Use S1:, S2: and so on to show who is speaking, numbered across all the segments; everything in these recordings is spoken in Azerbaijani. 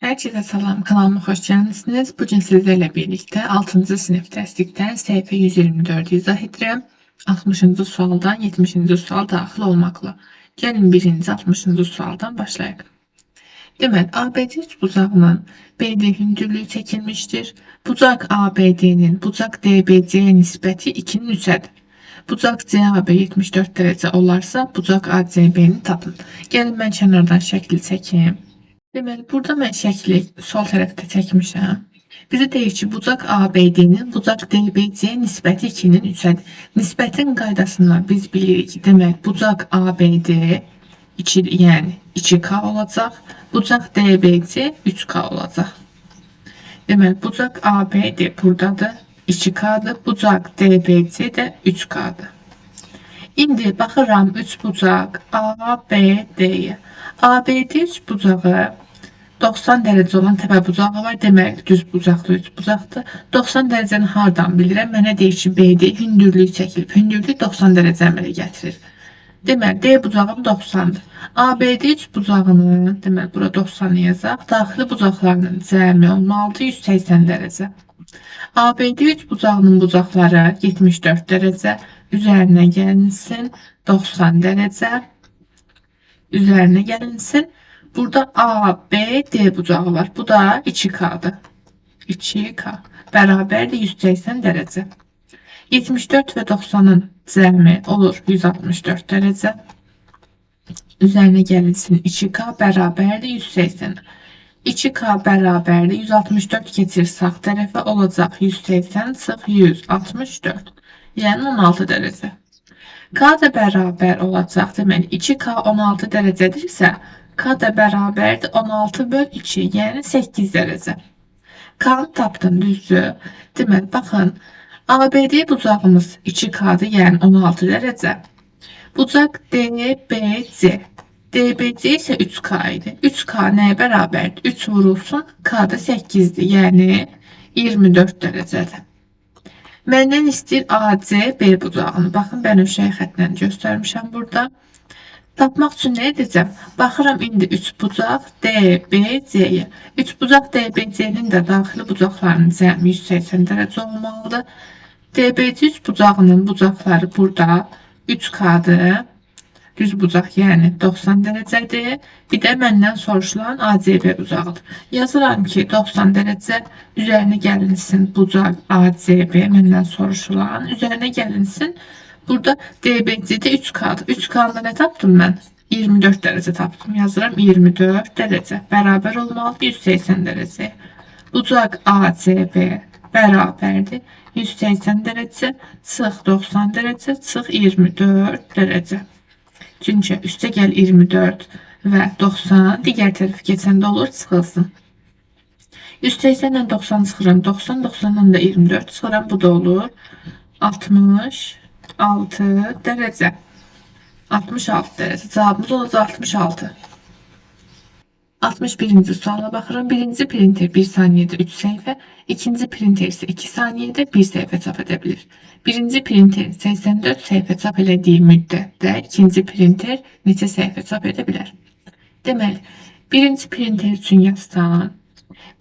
S1: Herkese salam, kanalıma hoş geldiniz. Bugün sizlerle birlikte 6. Sinif dərslikdən səhifə 124 izah edirəm. 60. Sualdan 70. Sual daxil olmaqla. Gəlin birinci 60. Sualdan başlayaq. Deməli, ABC üçbucağının BD hündürlüyü çəkilmişdir. Bucaq ABD-nin bucaq DBC-yə nisbəti 2-nin 3-ədir. Bucaq CAB 74 dərəcə olarsa, bucaq ACB-ni tapın. Gəlin mən kənardan şəkil çəkim. Deməli, burada mən şəkli sol tərəfdə çəkmişəm. Bizə deyir ki, bucaq ABD-nin bucaq DBC-yə nisbəti 2-nin 3-ədir. Nisbətin qaydasından biz bilirik ki, demək, bucaq ABD 2, yəni 2K olacaq. Bucaq DBC 3K olacaq. Deməli, bucaq ABD buradadır, 2K-dır. Bucaq DBC də 3K-dır. İndi baxıram 3 bucaq ABD-yə. ABD 3 bucağı 90 dərəcə olan təpə bucağı var. Deməli, düz bucaqlı üç bucaqdır. 90 dərəcəni hardan bilirəm? Mənə deyir ki, BD hündürlük çəkilib. Hündürlük 90 dərəcə əmələ gətirir. Deməli, D bucağım 90-dır. ABD üç bucağının, deməli, bura 90 yazaq. Daxili bucaqlarının cəmi olmalıdır 180 dərəcə. ABD üç bucağının bucaqları 74 dərəcə, üzərinə gəlinsin 90 dərəcə, üzərinə gəlinsin. Burada A, B, D bucağı var. Bu da 2K'dır. 2K bərabərdir 180 dərəcə. 74 və 90-ın cəmi olur 164 dərəcə. Üzərinə gəlinsin 2K bərabərdir 180. 2K bərabərdir 164 keçir sağ tərəfə, olacaq 180 çıx 164. Yəni 16 dərəcə. K da bərabər olacaq. Deməli 2K 16 dərəcədirsə, K da bərabərdir 16 böl 2, yəni 8 dərəcə. K-nı tapdım, düzdür. Deməli, baxın, ABD bucağımız 2K-dır, yəni 16 dərəcə. Bucaq DBC. DBC isə 3K idi. 3K nəyə bərabərdir? 3 vurulsun, K da 8-dir, yəni 24 dərəcədir. Məndən istəyir ACB bucağını. Baxın, bənövşəyi xəttlə göstərmişəm burada. Tapmaq üçün nə edəcəm? Baxıram indi 3 bucaq DBC-yə. 3 bucaq DBC-nin də daxili bucaqlarının cəmi 180 dərəcə olmalıdır. DBC 3 bucağının bucaqları burada 3K-dır. Düz bucaq, yəni 90 dərəcədir. Bir də məndən soruşulan ACB bucağıdır. Yazıram ki, 90 dərəcə, üzərinə gəlinsin bucaq ACB məndən soruşulan, üzərinə gəlinsin. Burada DBC-də 3K-dır. 3K-da nə tapdım mən? 24 dərəcə tapdım. Yazıram 24 dərəcə. Bərabər olmalıdır 180 dərəcəyə. Bucaq ACB bərabərdir 180 dərəcə, çıx 90 dərəcə, çıx 24 dərəcə. Çünki üstə gəl 24 və 90, digər tərəfə keçəndə olur çıxılsın. 180 ilə 90 çıxıram, 90, 90-dan da 24 çıxıram. Bu da olur 66 dərəcə. 66 dərəcə. Cavabımız olacaq 66. 61. Suala baxıram. Birinci printer 1 saniyədə 3 səhifə, ikinci printer isə 2 saniyədə 1 səhifə çap edə bilir. Birinci printerin 84 səhifə çap elədiyi müddətdə ikinci printer neçə səhifə çap edə bilər? Deməli, birinci printer üçün yazsam,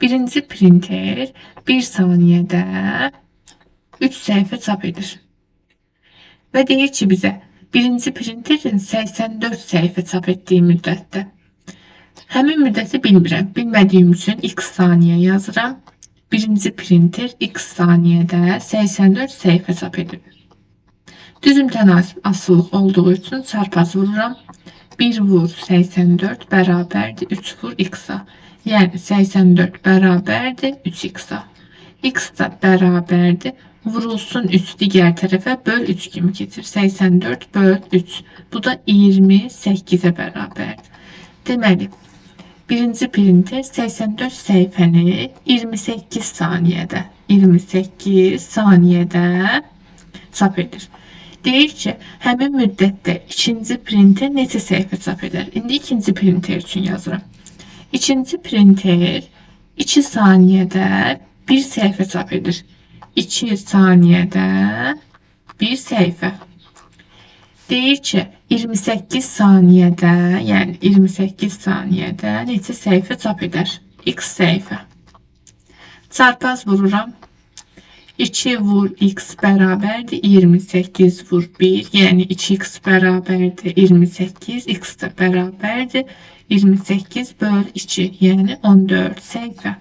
S1: birinci printer 1 saniyədə 3 səhifə çap edir. Və deyir ki bizə, birinci printerin 84 səhifə çap etdiyi müddətdə. Həmin müddəti bilmirəm. Bilmədiyim üçün x saniyə yazıram. Birinci printer x saniyədə 84 səhifə çap edib. Düz mütənasib asılılıq olduğu üçün çarpaz vururam. 1 vur 84 bərabərdir 3 vur x-a. Yəni 84 bərabərdir 3x-a. X da bərabərdir. Vurulsun 3 digər tərəfə, böl 3 kimi keçir. 84 böl 3. Bu da 28-ə bərabərdir. Deməli, birinci printer 84 səhifəni 28 saniyədə, 28 saniyədə çap edir. Deyir ki, həmin müddətdə ikinci printer neçə səhifə çap edər? İndi ikinci printer üçün yazıram. İkinci printer 2 saniyədə 1 səhifə çap edir. 2 saniyədə 1 səhifə. Deyir ki, 28 saniyədə, yəni 28 saniyədə neçə səhifə çap edər? X səhifə. Çarpaz vururam. 2 vur x bərabərdir 28 vur 1. Yəni 2x bərabərdir 28. X də bərabərdir 28 böl 2. Yəni 14 səhifə.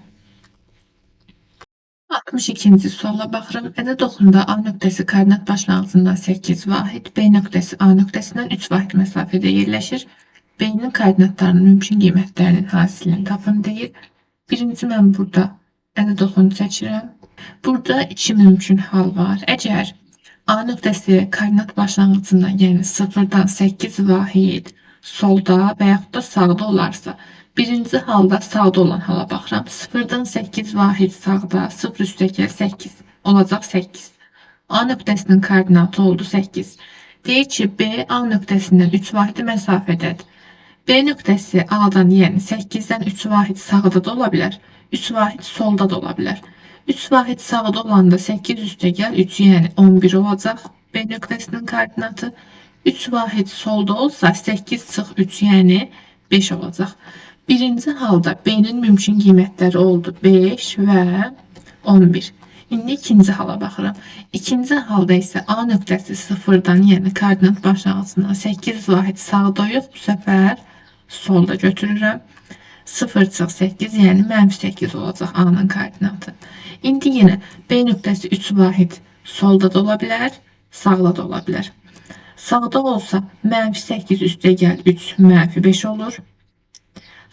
S1: 62-ci suala baxıram. Ədəd oxunda A nöqtəsi koordinat başlanğıcından 8 vahid, B nöqtəsi A nöqtəsindən 3 vahid məsafədə yerləşir. B-nin koordinatlarının mümkün qiymətlərinin hasilini tapın deyir. Birinci mən burada ədəd oxunu çəkirəm. Burada iki mümkün hal var. Əgər A nöqtəsi koordinat başlanğıcından, yəni 0-dan 8 vahid solda və yaxud da sağda olarsa, birinci halda sağda olan hala baxıram. 0-dan 8 vahid sağda, 0 üstəgəl 8 olacaq 8. A nöqtəsinin koordinatı oldu 8. Deyir ki, B A nöqtəsindən 3 vahid məsafədədir. B nöqtəsi A-dan, yəni 8-dən 3 vahid sağda da ola bilər, 3 vahid solda da ola bilər. 3 vahid sağda olanda 8 üstəgəl 3, yəni 11 olacaq B nöqtəsinin koordinatı. 3 vahid solda olsa 8 çıx 3, yəni 5 olacaq. Birinci halda B-nin mümkün qiymətləri oldu 5 və 11. İndi ikinci hala baxıram. İkinci halda isə A nöqtəsi 0-dan, yəni koordinat başlanğıcından 8 vahid sağda yox, bu səfər solda götürürəm. 0 çıx 8, yəni mənfi 8 olacaq A-nın koordinatı. İndi yenə B nöqtəsi 3 vahid solda da ola bilər, sağda da ola bilər. Sağda olsa mənfi 8 üstəgəl 3 mənfi 5 olur.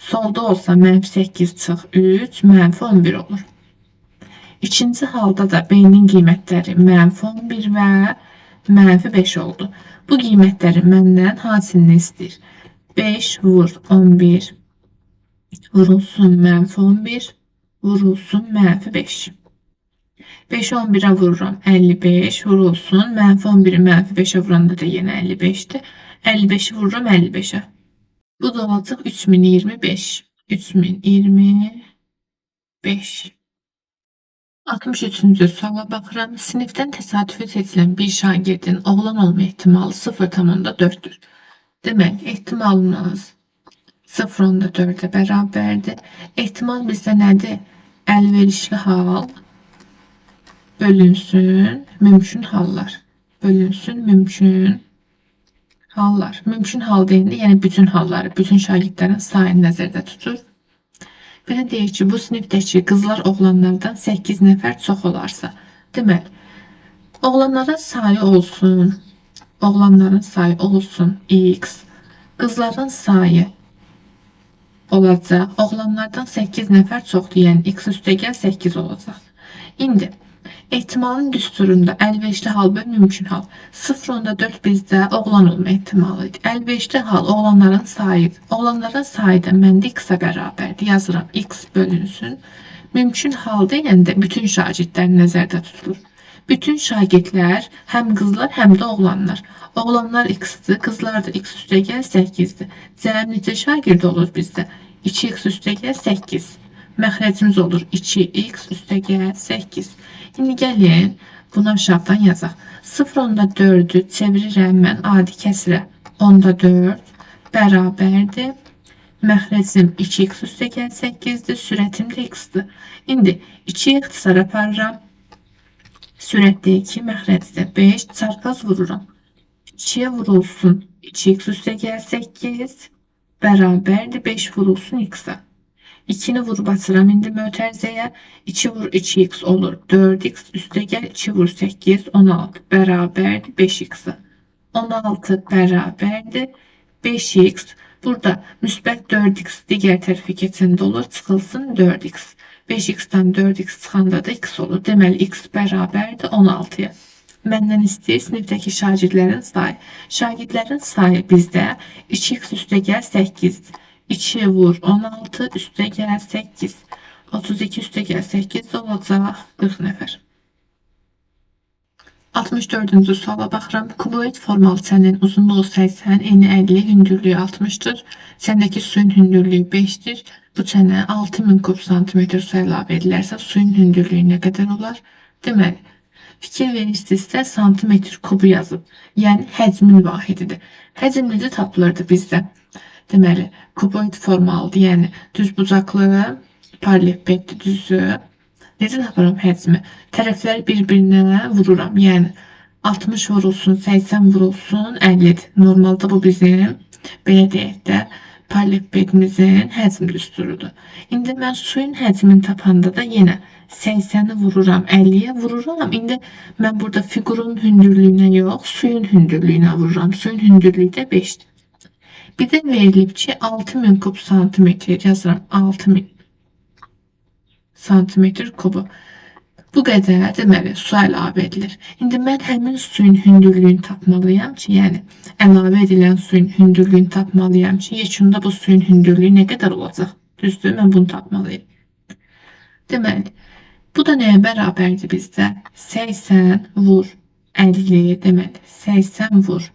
S1: Solda olsa mənfi 8 çıx 3 mənfi 11 olur. İkinci halda da B-nin qiymətləri mənfi 11 və mənfi 5 oldu. Bu qiymətləri məndən hasilini istəyir. 5 vur 11 vurulsun mənfi 11 vurulsun mənfi 5. 5'i 11'e vururam 55 vurulsun. Mənfi 11'i mənfi 5'e vuranda da yenə 55'dir. 55'i vururam 55'e. Bu da olacaq 3025. 3025. 63-cü suala baxıram. Sinifdən təsadüfi seçilən bir şagirdin oğlan olma ehtimalı 0,4-dür. Demək, ehtimalımız 0,4-ə bərabərdir. Ehtimal bizdə nədir? Əlverişli hal bölünsün mümkün hallar. Bölünsün mümkün hallar. Mümkün hal deyəndə, yəni bütün halları, bütün şagirdlərin sayını nəzərdə tutur. Belə deyək ki, bu sinifdəki qızlar oğlanlardan 8 nəfər çox olarsa, demək, oğlanların sayı olsun, oğlanların sayı olsun x, qızların sayı olacaq. Oğlanlardan 8 nəfər çoxdur, yəni x üstəgəl 8 olacaq. İndi ehtimalın düsturunda əlverişli hal böl mümkün hal. 0,4 bizdə oğlan olma ehtimalı idi. Əlverişli hal oğlanların sayıdır. Oğlanların sayı da məndə x-ə bərabərdir. Yazıram x bölünsün. Mümkün hal deyəndə bütün şagirdlər nəzərdə tutulur. Bütün şagirdlər həm qızlar, həm də oğlanlar. Oğlanlar x-dir, qızlar da x üstəgəl 8-dir. Cəmi neçə şagird olur bizdə? 2x üstəgəl 8. Məxrəcimiz olur 2x üstəgəl 8. İndi gəlin bunu aşağıdan yazaq. 0,4-ü çevirirəm mən adi kəsirə. 0,4 bərabərdir. Məxrəcim 2x üstəgəl 8-dir, sürətim də x-dir. İndi 2-yi ixtisar aparıram. Sürətdə 2, məxrəcdə 5, çarpaz vururam. 2-yə vurulsun 2x üstəgəl 8 bərabərdir 5 vurulsun x-ə. 2-ni vurub açıram indi mötərizəyə. 2 vur 2x olur 4x üstəgəl 2 vur 8 16 bərabərdir 5x-ə. 16 bərabərdir 5x. Burada müsbət 4x digər tərəfə keçəndə olur, çıxılsın 4x. 5x-dən 4x çıxanda da x olur. Deməli, x bərabərdir 16-ya. Məndən istəyir sinifdəki şagirdlərin sayı. Şagirdlərin sayı bizdə 2x üstəgəl 8-dir. 2 vur 16 üstəgəl 8. 32 üstəgəl 8 olacaq 40 nəfər. 64-cü suala baxıram. Kuboid formalı çənin uzunluğu 80, eni 50, hündürlüyü 60-dır. Çəndəki suyun hündürlüyü 5-dir. Bu çənə 6000 kub santimetr su əlavə edilərsə, suyun hündürlüyü nə qədər olar? Deməli, fikir verirsinizsə, santimetr kubu yazıb. Yəni, həcmin vahididir. Həcm necə tapılırdı bizdə? Deməli, kuboid formalıdır, yəni düzbucaqlı Paralelipeddir, düzdür? Necə tapıram həcmi? Tərəfləri bir-birinə vururam. Yəni 60 vurulsun, 80 vurulsun, 50-dir. Normalda bu bizim, belə deyək də, paralelipedimizin həcm düsturudur. İndi mən suyun həcmini tapanda da yenə 80-i vururam, 50-yə vururam. İndi mən burada fiqurun hündürlüyünə yox, suyun hündürlüyünə vururam. Suyun hündürlüyü də 5-dir. Bizə verilib ki, 6000 kub santimetr yazıram. 6000 santimetr kubu. Bu qədər deməli su əlavə edilir. İndi mən həmin suyun hündürlüyünü tapmalıyam ki, yəni əlavə edilən suyun hündürlüyünü tapmalıyam ki, yekunda bu suyun hündürlüyü nə qədər olacaq? Düzdür? Mən bunu tapmalıyam. Deməli, bu da nəyə bərabərdir bizdə? 80 vur 50, deməli 80 vur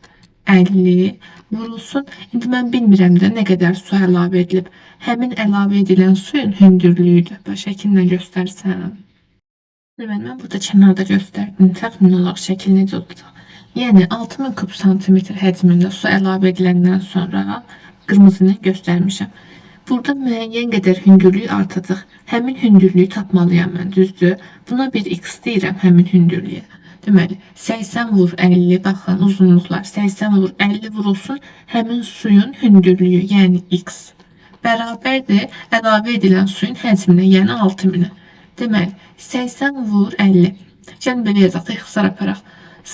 S1: 50 vurulsun. İndi mən bilmirəm də nə qədər su əlavə edilib. Həmin əlavə edilən suyun hündürlüyüdür. Bax, şəkillə göstərsəm. Deməli, mən burada kənarda göstərdim. Təxmin olaraq şəkil necə olacaq? Yəni, 6000 kub santimetr həcmində su əlavə ediləndən sonra qırmızı ilə göstərmişəm. Burada müəyyən qədər hündürlük artacaq. Həmin hündürlüyü tapmalıyam mən, düzdür? Buna bir x deyirəm həmin hündürlüyə. Deməli, 80 vur 50, baxın, uzunluqlar 80 vur 50 vurulsun həmin suyun hündürlüyü, yəni x bərabərdir əlavə edilən suyun həcminə, yəni 6000-ə. Deməli, 80 vur 50. Gəlin belə yazaq da, ixtisar aparaq.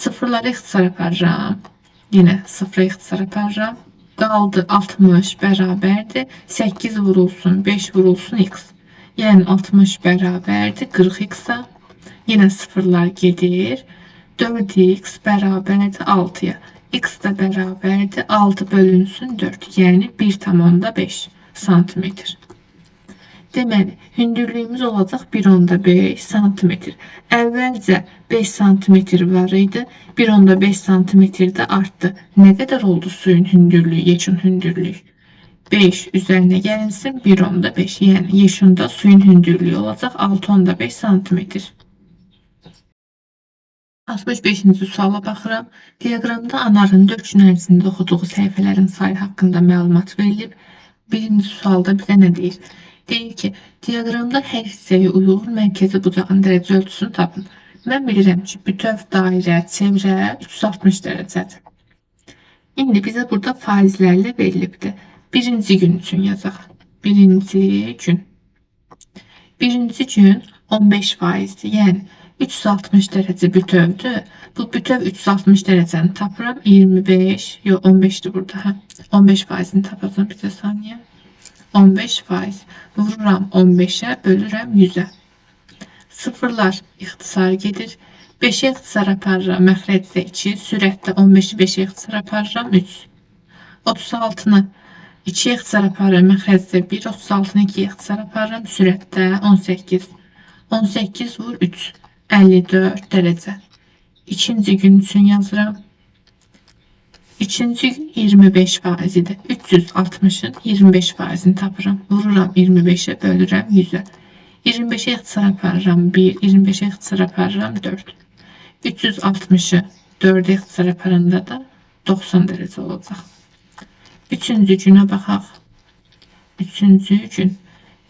S1: Sıfırları ixtisar aparıram. Yenə sıfıra ixtisar aparıram. Qaldı 60 bərabərdir. 8 vurulsun, 5 vurulsun x. Yəni 60 bərabərdir 40x-a. Yenə sıfırlar gedir. 4x bərabərdir 6-ya. X də bərabərdir 6 bölünsün 4. Yəni 1,5 santimetr. Deməli, hündürlüyümüz olacaq 1,5 santimetr. Əvvəlcə 5 santimetr var idi, 1,5 santimetr də artdı. Nə qədər oldu suyun hündürlüyü, yekun hündürlüyü? 5 üzərinə gəlinsin 1,5. Yəni yekunda suyun hündürlüyü olacaq 6,5 santimetr. 65-ci suala baxıram. Diaqramda Anarın 4 gün ərzində oxuduğu səhifələrin sayı haqqında məlumat verilib. Birinci sualda bizə nə deyir? Deyir ki, diaqramda hər hissəyə uyğun mərkəzi bucağın dərəcə ölçüsünü tapın. Mən bilirəm ki, bütöv dairə, çevrə 360 dərəcədir. İndi bizə burada faizlərlə verilibdir. Birinci gün üçün yazaq. Birinci gün. Birinci gün 15 faizdir. Yəni 360 dərəcə bütövdür. Bu bütöv 360 dərəcəni tapıram. 25, yox 15-dir burada. Hə. 15 faizini tapacağam bir saniyə. 15 faiz. Vururam 15-ə, bölürəm 100-ə. Sıfırlar ixtisar gedir. 5-ə ixtisar aparıram, məxrəcdə 2, sürətdə 15-i 5-ə ixtisar aparıram 3. 36-nı 2-yə ixtisar aparıram, məxrəcdə 1, 36-nı 2-yə ixtisar aparıram, sürətdə 18. 18 vur 3, 54 dərəcə. İkinci gün üçün yazıram. İkinci gün 25 faiz idi. 360-ın 25 faizini tapıram. Vururam 25-ə, bölürəm 100-ə. 25-ə ixtisar aparıram 1, 25-ə ixtisar aparıram 4. 360-ı 4-ə ixtisar aparanda da 90 dərəcə olacaq. Üçüncü günə baxaq. Üçüncü gün.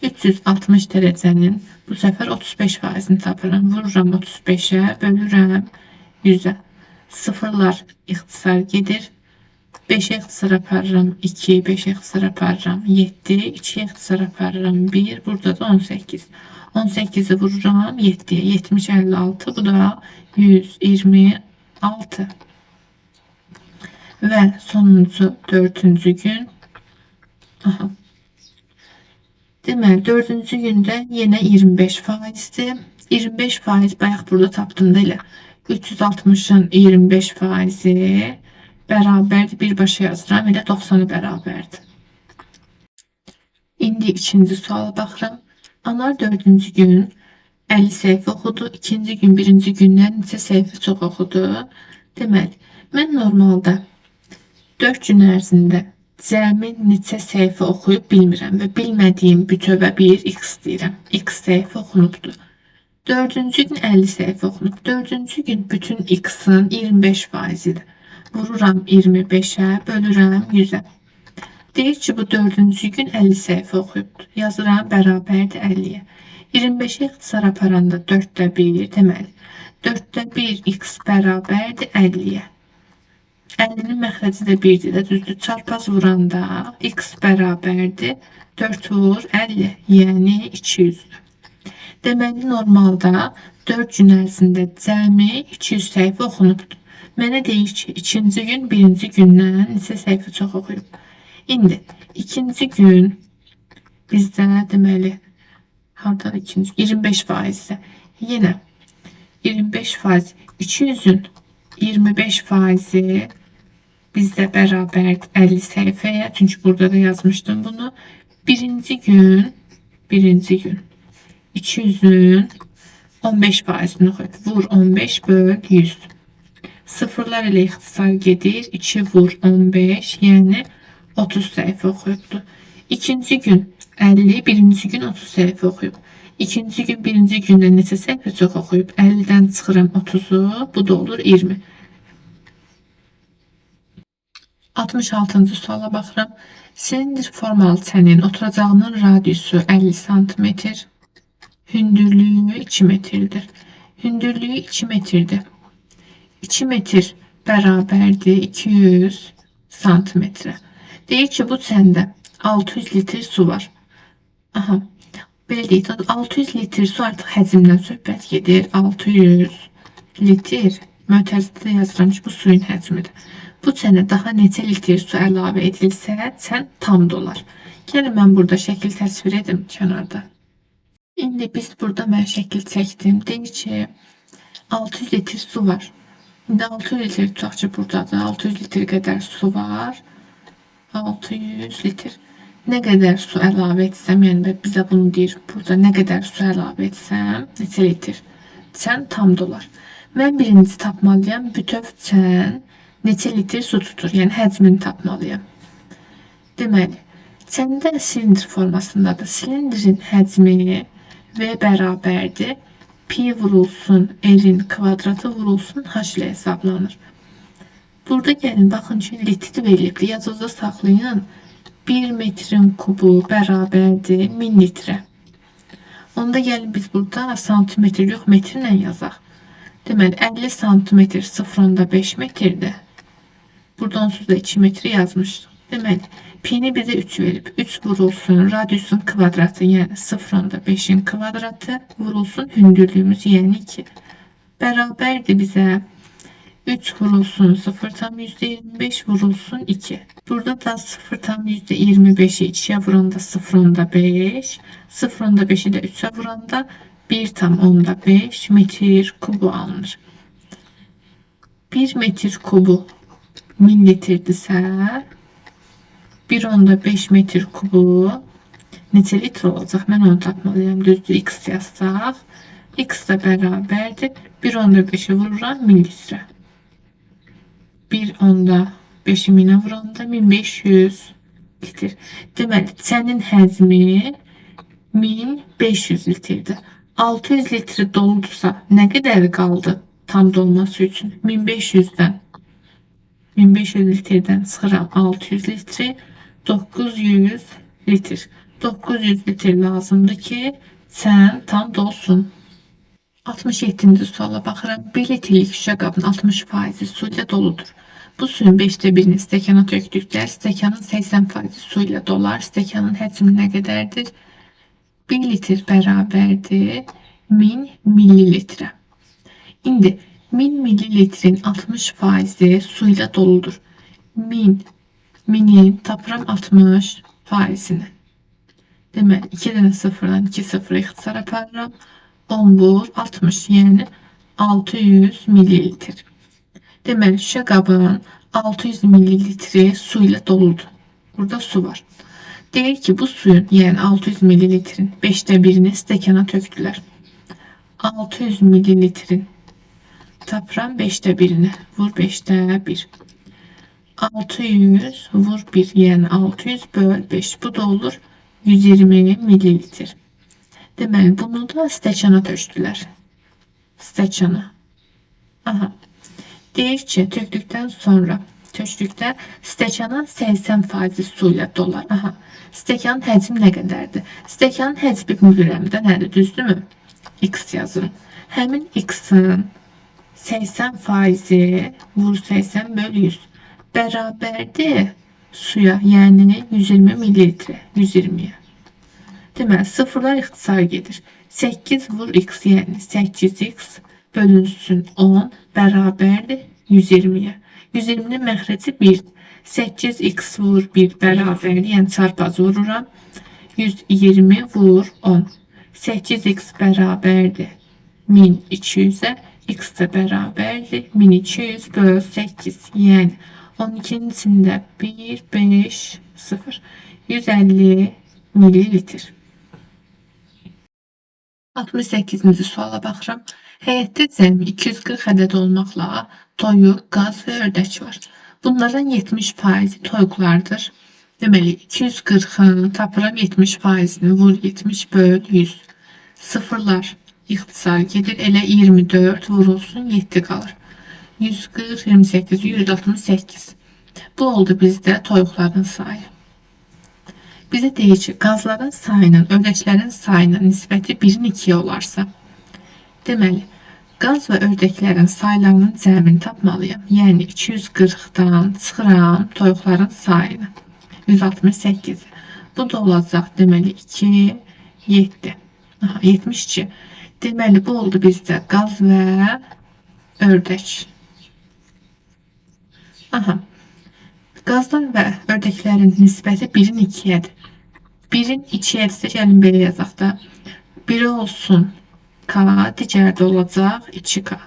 S1: 360 dərəcənin bu səfər 35 faizini tapıram. Vururam 35-ə, bölürəm 100-ə. Sıfırlar ixtisar gedir. 5-ə ixtisar aparıram 2, 5-ə ixtisar aparıram 7, 2-yə ixtisar aparıram 1, burada da 18. 18-i vururam 7-yə, 70, 56, bu da 126. Və sonuncu dördüncü gün. Aha. Deməli, dördüncü gündə yenə 25 faizdir. 25 faiz bayaq burada tapdım da elə. 360-ın 25 faizi bərabərdir. Birbaşa yazıram, elə 90-a bərabərdir. İndi ikinci suala baxıram. Anar dördüncü gün 50 səhifə oxudu. İkinci gün birinci gündən neçə səhifə çox oxudu? Deməli, mən normalda 4 gün ərzində cəmi neçə səhifə oxuyub bilmirəm və bilmədiyim bütövə bir x deyirəm. X səhifə oxunubdur. Dördüncü gün 50 səhifə oxunub. Dördüncü gün bütün x-in 25 faizidir. Vururam 25-ə, bölürəm 100-ə. Deyir ki, bu 4-cü gün 50 səhifə oxuyubdur. Yazıram, bərabərdir 50-yə. 25-ə ixtisar aparanda 4-də 1, deməli, 4-də 1 x bərabərdir 50-yə. 50-nin məxrəci də 1-dir də, düzdür. Çarpaz vuranda x bərabərdir 4 vur 50, yəni 200-dür. Deməli, normalda 4 gün ərzində cəmi 200 səhifə oxunubdur. Mənə deyir ki, ikinci gün birinci gündən neçə səhifə çox oxuyub. İndi, ikinci gün bizdə deməli, hardadır ikinci? 25%-də. Yenə 25%, 200-ün 25%-i bizdə bərabərdir 50 səhifəyə. Çünki burada da yazmışdım bunu. Birinci gün 200-ün 15%-ni oxuyub. Vur 15 böl 100. Sıfırlar ilə ixtisar gedir. 2 vur 15, yəni 30 səhifə oxuyubdur. İkinci gün 50, birinci gün 30 səhifə oxuyub. İkinci gün birinci gündən neçə səhifə çox oxuyub? 50-dən çıxıram 30-u, bu da olur 20. 66-cı suala baxıram. Silindr formalı çənin oturacağının radiusu 50 sm, hündürlüyü 2 metrdir. Hündürlüyü 2 metrdir. 2 metr bərabərdir 200 santimetrə. Deyir ki, bu çəndə 600 litr su var. Aha, belə deyək, 600 litr su, artıq həcmdən söhbət gedir. 600 litr, mötərizdə də yazıram ki, bu suyun həcmidir. Bu çənə daha neçə litr su əlavə edilsə, çən tam dolar. Gəlin, mən burada şəkil təsvir edim kənarda. İndi biz burada mən şəkil çəkdim. Deyir ki, 600 litr su var. İndi 600 litr tutaq ki, buradadır. 600 litr qədər su var. 600 litr. Nə qədər su əlavə etsəm, yəni bizə bunu deyir burada, nə qədər su əlavə etsəm, neçə litr çən tam dolar. Mən birinci tapmalıyam, bütöv çən neçə litr su tutur, yəni həcmini tapmalıyam. Deməli, çəndə silindr formasındadır. Silindrin həcmi V bərabərdir pi vurulsun R-in kvadratı vurulsun H ilə hesablanır. Burada gəlin, baxın ki, litr verilibdir. Yadınızda saxlayın. 1 metrin kubu bərabərdir 1000 litrə. Onda gəlin biz burada santimetr yox, metrlə yazaq. Deməli, 50 santimetr 0,5 metrdir. Burada onsuz da 2 metri yazmışdıq. Deməli, pini bizə 3 verib. 3 vurulsun radiusun kvadratı, yəni 0,5-in kvadratı vurulsun hündürlüyümüz, yəni 2. Bərabərdir bizə 3 vurulsun 0,25 vurulsun 2. Burada da 0,25-i 2-yə vuranda 0,5, 0,5-i də 3-ə vuranda 1,5 metr kubu alınır. 1 metr kubu 1000 litrdirsə, 1,5 metr kubu neçə litr olacaq? Mən onu tapmalıyam. Düzdür, x yazsaq. X da bərabərdir. 1,5-i vururam 1000 litrə. 1,5-i 1000-ə vuranda 1500 litr. Deməli, çənin həcmi 1500 litrdir. 600 litri doludursa, nə qədər qaldı tam dolması üçün? 1500-dən 1500 litrdən çıxıram 600 litri, 900 litr. 900 litr lazımdır ki, çən tam dolsun. 67-ci suala baxıram. 1 litrlik şüşə qabın 60% su ilə doludur. Bu suyun 5-də birini stəkana tökdükdə stəkanın 80% su ilə dolar. Stəkanın həcmi nə qədərdir? 1 litr bərabərdir 1000 millilitrə. İndi 1000 millilitrin 60% su ilə doludur. 1000, 1000-in tapıram 60%-ni. Deməli, 2 dənə sıfırdan 2 sıfır ixtisar aparıram. 10 vur 60, yəni 600 millilitr. Deməli, şüşə qabın 600 millilitri su ilə doludur. Burada su var. Deyir ki, bu suyun, yəni 600 millilitrin 5-də birini stəkana tökdülər. 600 millilitrin tapıram 5-də birini. Vur 5-də 1. 600 vur 1, yəni 600 böl 5. Bu da olur 120 millilitr. Deməli, bunu da stəkana tökdülər. Stəkana. Aha. Deyir ki, tökdükdən Köçdükdə stəkanın 80% su ilə dolar. Aha. Stəkanın həcmi nə qədərdir? Stəkanın həcmi bilirəm də nədir, düzdürmü? X yazın. Həmin X-in 80% vur 80 böl 100 bərabərdir suya, yəni 120 millilitrə, 120-yə. Deməli, sıfırlar ixtisar gedir. 8 vur x, yəni 8x bölünsün 10 bərabərdir 120-yə. 120-nin məxrəci 1. 8x vur 1 bərabərdir, yəni çarpaz vururam. 120 vur 10. 8x bərabərdir 1200-ə, x də bərabərdir 1200 böl 8. Yəni 12-nin içində 1, 5, 0. 150 millilitr. 68-ci suala baxıram. Həyətdə cəmi 240 ədəd olmaqla toyuq, qaz və ördək var. Bunlardan 70% toyuqlardır. Deməli, 240-ın tapıram 70%-ni, vur 70 böl 100. Sıfırlar ixtisar gedir. Elə 24 vurulsun 7 qalır. 140, 28, 168. Bu oldu bizdə toyuqların sayı. Bizə deyir ki, qazların sayının ördəklərin sayına nisbəti 1-in 2-yə olarsa, deməli, qaz və ördəklərin saylarının cəmini tapmalıyam. Yəni 240-dan çıxıram toyuqların sayını. 168. Bu da olacaq, deməli, 2, 7. Aha, 72. Deməli, bu oldu bizdə qaz və ördək. Aha. Qazlar və ördəklərin nisbəti 1-in 2-yədir. 1-in 2-yədirsə, gəlin belə yazaq da. Biri olsun K, digəri də olacaq 2K.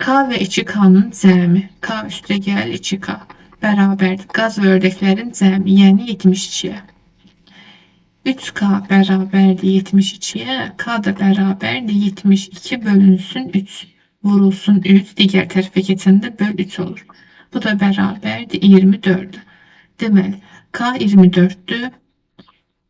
S1: K və 2K-nın cəmi. K üstə gəl 2K bərabərdir. Qaz və ördəklərin cəmi, yəni 72-yə. 3K bərabərdir 72-yə. K da bərabərdir 72 bölünsün 3. Vurulsun 3. Digər tərəfə keçəndə böl 3 olur. Bu da bərabərdir 24. Deməli, K 24-dür.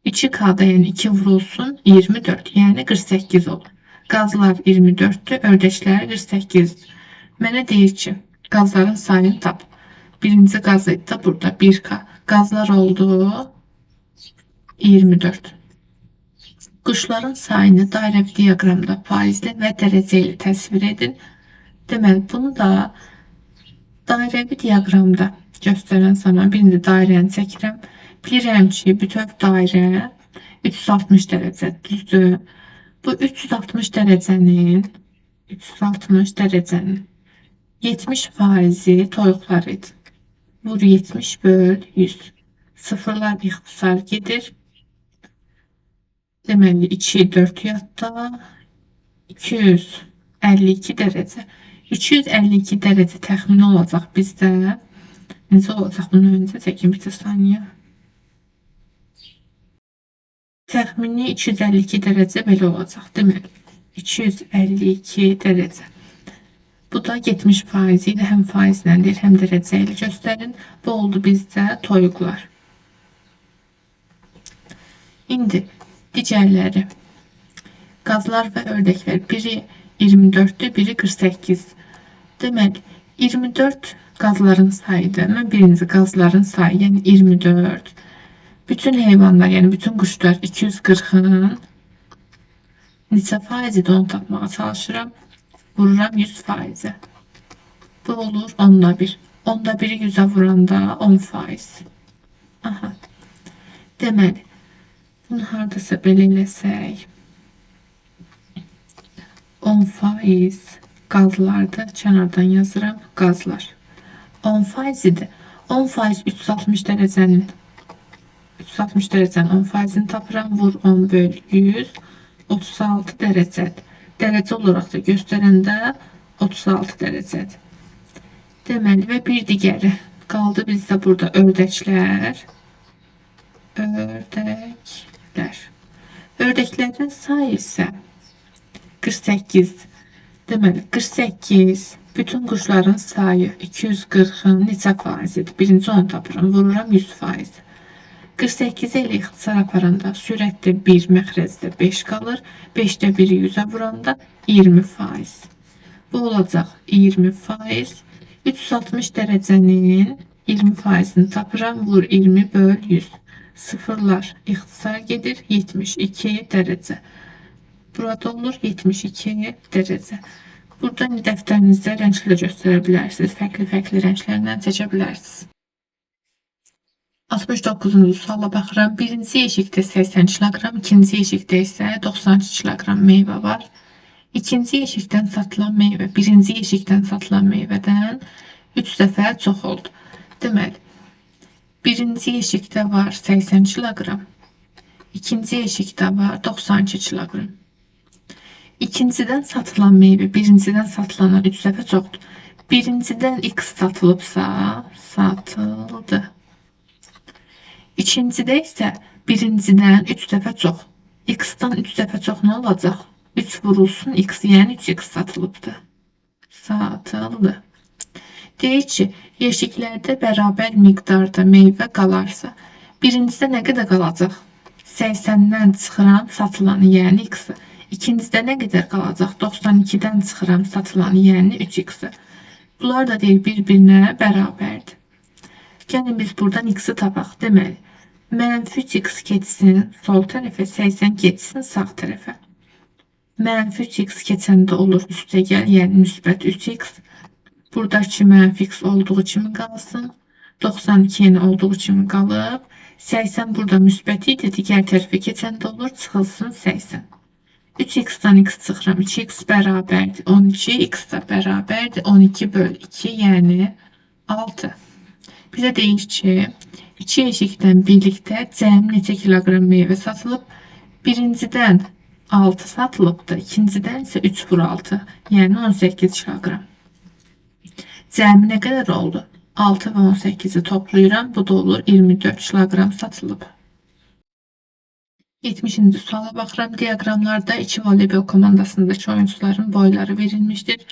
S1: 2K da yəni 2 vurulsun 24, yəni 48 olur. Qazlar 24-dür, ördəklər 48-dir. Mənə deyir ki, qazların sayını tap. Birinci qaz idi da burada 1K. Qazlar oldu 24. Quşların sayını dairəvi diaqramda faizlə və dərəcə ilə təsvir edin. Deməli, bunu da dairəvi diaqramda göstərən zaman birinci dairəni çəkirəm. Bilirəm ki, bütöv dairə 360 dərəcə, düzdür. Bu 360 dərəcənin 360 dərəcənin 70% toyuqlar idi. Vur 70 böl 100. Sıfırlar ixtisar gedir. Deməli 2 4 yadda 252 dərəcə. 252 dərəcə təxmini olacaq bizdə. Necə olacaq? Bunu öncə çəkim bir saniyə. Təxmini 252 dərəcə belə olacaq. Deməli 252 dərəcə. Bu da 70% ilə həm faizlə deyir, həm dərəcə ilə göstərin. Bu oldu bizdə toyuqlar. İndi digərləri. Qazlar və ördəklər. Biri 24-dür, biri 48. Deməli, 24 qazların sayıdır. Mən birinci qazların sayı, yəni 24. Bütün heyvanlar, yəni bütün quşlar 240-ın neçə faizidir onu tapmağa çalışıram. Vururam 100%. Bu olur 10'da 1. 10'da 1-i 100'ə vuranda 10%. Aha. Deməli, bunu hardasa belə eləsək. 10% qazlardır. Kənardan yazıram. Qazlar. 10% idi. 10% 360 dərəcənin 360 dərəcənin 10%-ni tapıram. Vur 10 böl 100. 36 dərəcədir. Dərəcə olaraq da göstərəndə 36 dərəcədir. Deməli və bir digəri qaldı bizdə burada ördəklər. Ördəklər. Ördəklərin sayı isə 48. Deməli 48 bütün quşların sayı 240-ın neçə faizidir? Birinci onu tapıram. Vururam 100%. 48 ilə ixtisar aparanda sürətdə 1, məxrəcdə 5 qalır. 5-də 1-i 100-ə vuranda 20%. Bu olacaq 20%. 360 dərəcənin 20 faizini tapıram. Vur 20 böl 100. Sıfırlar ixtisar gedir. 72 dərəcə. Burada olur 72 dərəcə. Burada dəftərinizdə rəngli göstərə bilərsiniz. Fərqli-fərqli rənglərlə seçə bilərsiniz. 69-cu suala baxıram. Birinci yeşikdə 80 kiloqram, ikinci yeşikdə isə 92 kiloqram meyvə var. İkinci yeşikdən satılan meyvə birinci yeşikdən satılan meyvədən 3 dəfə çox oldu. Deməli, birinci yeşikdə var 80 kiloqram, ikinci yeşikdə var 92 kiloqram. İkincidən satılan meyvə birincidən satılandan 3 dəfə çoxdur. Birincidən x satılıbsa, satıldı. İkincidə isə birincidən 3 dəfə çox. X-dan 3 dəfə çox nə olacaq? 3 vurulsun x, yəni 3x satılıbdır. Satıldı. Deyir ki, yeşiklərdə bərabər miqdarda meyvə qalarsa, birincidə nə qədər qalacaq? 80-dən çıxıram satılanı, yəni x-i. İkincidə nə qədər qalacaq? 92-dən çıxıram satılanı, yəni 3x-i. Bunlar da deyir bir-birinə bərabərdir. Gəlin biz buradan x-i tapaq. Deməli, mənfi 3x keçsin sol tərəfə, 80 keçsin sağ tərəfə. Mənfi 3x keçəndə olur üstə gəl, yəni müsbət 3x. Buradakı mənfi x olduğu kimi qalsın. 92 yenə olduğu kimi qalıb. 80 burada müsbət idi, digər tərəfə keçəndə olur, çıxılsın 80. 3x-dan x çıxıram. 2x bərabərdir 12, x da bərabərdir 12 böl 2, yəni 6. Bizə deyir ki, iki yeşikdən birlikdə cəmi neçə kiloqram meyvə satılıb? Birincidən 6 satılıbdır, ikincidən isə 3 vur 6, yəni 18 kiloqram. Cəmi nə qədər oldu? 6 və 18-i toplayıram, bu da olur 24 kiloqram satılıb. 70-ci suala baxıram. Diaqramlarda iki voleybol komandasındakı oyuncuların boyları verilmişdir.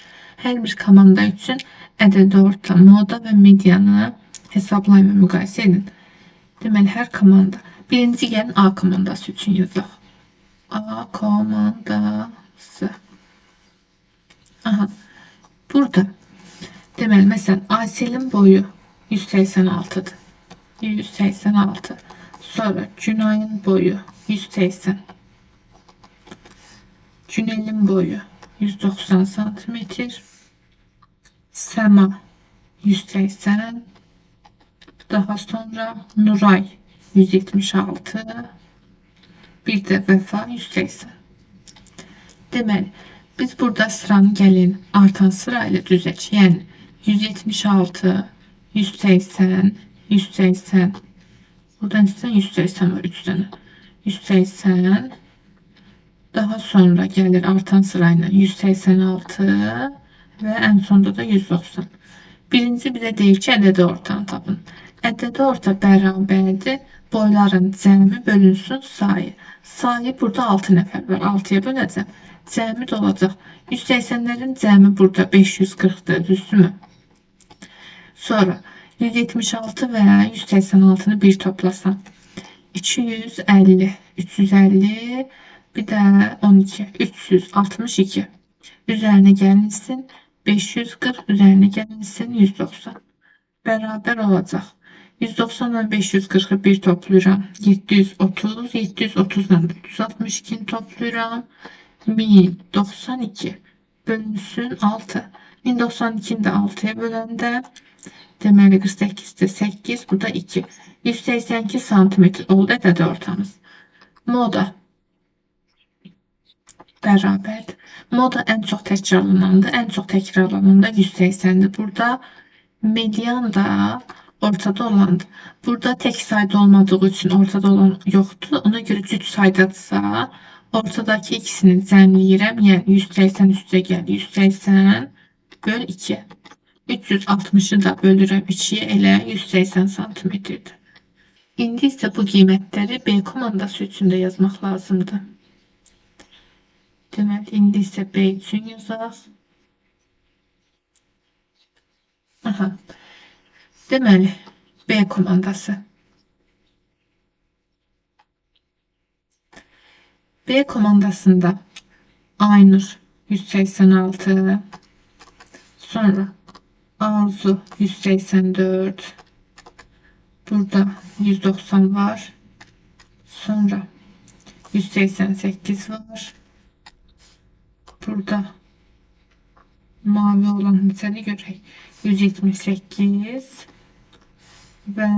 S1: Hər bir komanda üçün ədədi orta, moda və medianı hesablayın və müqayisə edin. Deməli, hər komanda. Birinci gəlin A komandası üçün yazaq. A komandası. Aha. Burada deməli, məsələn, Ayselin boyu 186-dır. 186. Sonra Günayın boyu 180. Günelin boyu 190 santimetr. Səma 180. Daha sonra Nuray 176. Bir də Vəfa 180. Deməli, biz burada sıranı gəlin artan sıra ilə düzək. Yəni 176, 180, 180. Buradan istəyən 180 var, 3 dənə. 180. Daha sonra gəlir artan sırayla 186 və ən sonda da 190. Birinci bizə deyir ki, ədədi ortanı tapın. Ədədi orta bərabərdir. Boyların cəmi bölünsün sayı. Sayı burada 6 nəfər var. 6-ya böləcəm. Cəmi də olacaq. 180-lərin cəmi burada 540-dır, düzdürmü? Sonra 176 və 186-nı bir toplasam. 250, 350, bir də 12, 362. Üzərinə gəlinsin 540, üzərinə gəlinsin 190. Bərabər olacaq. 190 ilə 540-ı bir toplayıram. 730, 730 ilə 362-ni toplayıram. 1092 bölünsün 6. 1092-ni də 6-ya böləndə deməli 48-də 8, bu da 2. 182 santimetr oldu ədədi ortamız. Moda bərabərdir. Moda ən çox təkrarlanandır. Ən çox təkrarlanan da 180-dir. Burada median da ortada olandır. Burada tək sayda olmadığı üçün ortada olan yoxdur. Ona görə cüt saydadırsa ortadakı ikisini cəmləyirəm. Yəni 180 üstə gəlir. 180 böl 2. 360-ı da bölürəm 2-yə, elə 180 santimetrdir. İndi isə bu qiymətləri B komandası üçün də yazmaq lazımdır. Deməli, indi isə B üçün yazaq. Aha. Deməli, B komandası. B komandasında Aynur 186, sonra Arzu 184, Burada 190 var. Sonra 188 var. Burada mavi olan hissəni görək. 178 və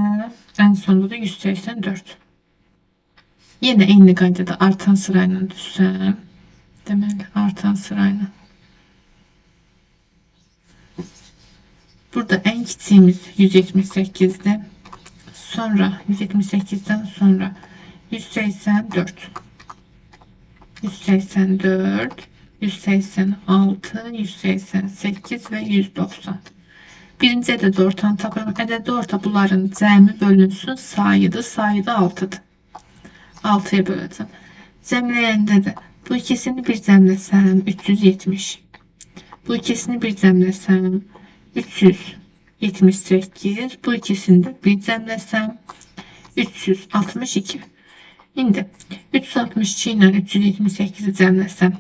S1: ən sonda da 184. Yenə eyni qaydada artan sırayla düzsəm, deməli artan sırayla. Burada ən kiçiyimiz 178-dir. Sonra 178-dən sonra 184. 184, 186, 188 və 190. Birinci ədədi ortanı tapıram. Ədədi orta bunların cəmi bölünsün sayıdır. Sayı da 6-dır. 6-ya böləcəm. Cəmləyəndə də bu ikisini bir cəmləsəm 370. Bu ikisini bir cəmləsəm 378. Bu ikisini də bir cəmləsəm 362. İndi 362 ilə 378-i cəmləsəm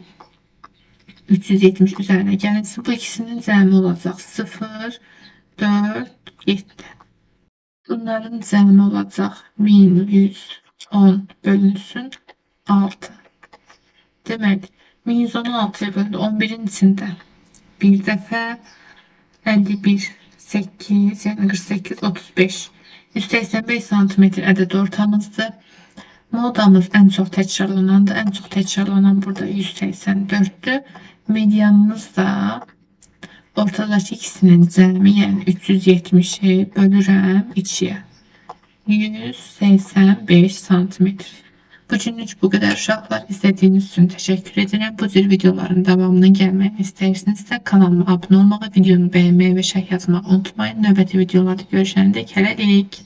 S1: 370 üzərinə gəlinsin. Bu ikisinin cəmi olacaq 0, 4, 7. Bunların cəmi olacaq 1110 bölünsün 6. Demək, 1110-u 6-ya böldü. 11-in içində bir dəfə 51, 8, yəni 48, 35. 185 santimetr ədədi ortamızdır. Modamız ən çox təkrarlanandır. Ən çox təkrarlanan burada 184-dür. Medianımız da ortadakı ikisinin cəmi, yəni 370-i bölürəm 2-yə. 185 santimetr. Bugünlük bu qədər uşaqlar. İzlədiyiniz üçün təşəkkür edirəm. Bu cür videoların davamının gəlməyini istəyirsinizsə kanalıma abunə olmağı, videomu bəyənməyi və şərh yazmağı unutmayın. Növbəti videolarda görüşəndək hələlik.